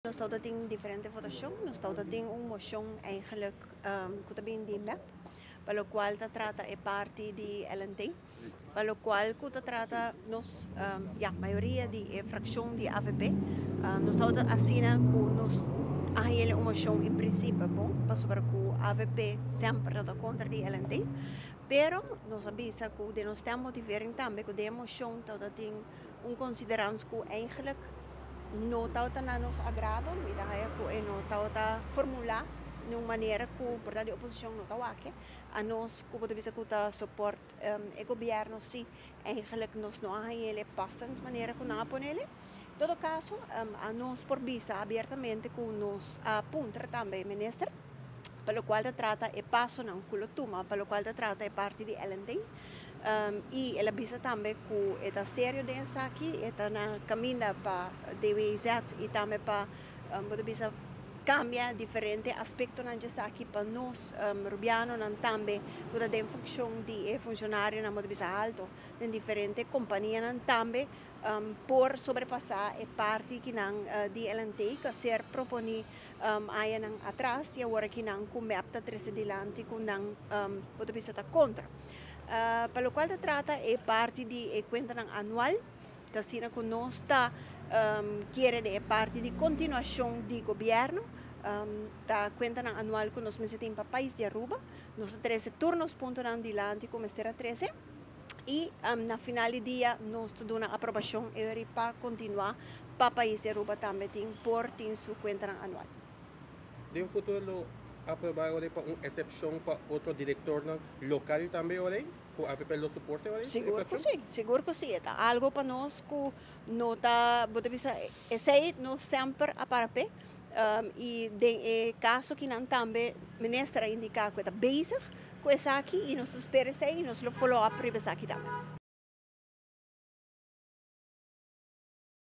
Nos tin diferente votacion, nos tin un mocion eigenlijk cu ta bin di MEP, pa locual ta trata e parti di LNT, pa locual cu ta trata nos, ja, mayoria di e fraccion di AVP, nos ta asina cu nos a haya un mocion en principio bon, pasobra cu AVP semper ta contra di LNT, pero nos a bisa cu den nos motivering tambe cu den mocion tin un considerans cu eigenlijk no ta na nos agrado, mi ta haya cu e no ta formula di un manera cu por di oposicion no ta wak e. A nos cu por bisa cu ta support e gobierno si eigenlijk nos no a hayele passend manera cu nan a ponele. Todo caso, a nos por bisa abiertamente cu nos a puntra tambe minister, pa locual ta trata e pasonan cu lo tuma, pa locual ta trata e parti di LNT. Y el a bisa tambe cu ta serio den esaki, ta na caminda pa DWZ y tambe pa por bisa cambia diferente aspectonan di esaki pa nos rubianonan tambe cu ta den funcion di funcionarionan por bisa alto den diferente companianan tambe por sobrepasa e parti cu nan di LNT cu a ser proponi añanan atras y awor cu nan cu MEP ta trece dilanti cu nan por bisa ta contra. Pa locual ta trata e parti di e cuentanan anual, ta asina cu nos ta kier e parti di continuacion di gobierno, ta cuentanan anual cu nos mester tin pa pais di Aruba, nos a trece tur nos puntonan dilanti cu mester a trece, y na final di dia nos ta duna aprobacion y pa continua pa pais di Aruba tambe tin por tin su cuentanan anual. Den futuro lo aproba pa un excepcion pa otro director local tambe ora? Cu AVP lo soporte ora? Sigur cu si, sigur cu si. Ta algo pa nos cu no ta, bo ta bisa, esey nos semper a para pe. Y den e caso cu nan tambe minister a indica cu ta bezig cu esaki y nos ta spera esey y nos lo follow up riba esaki tambe.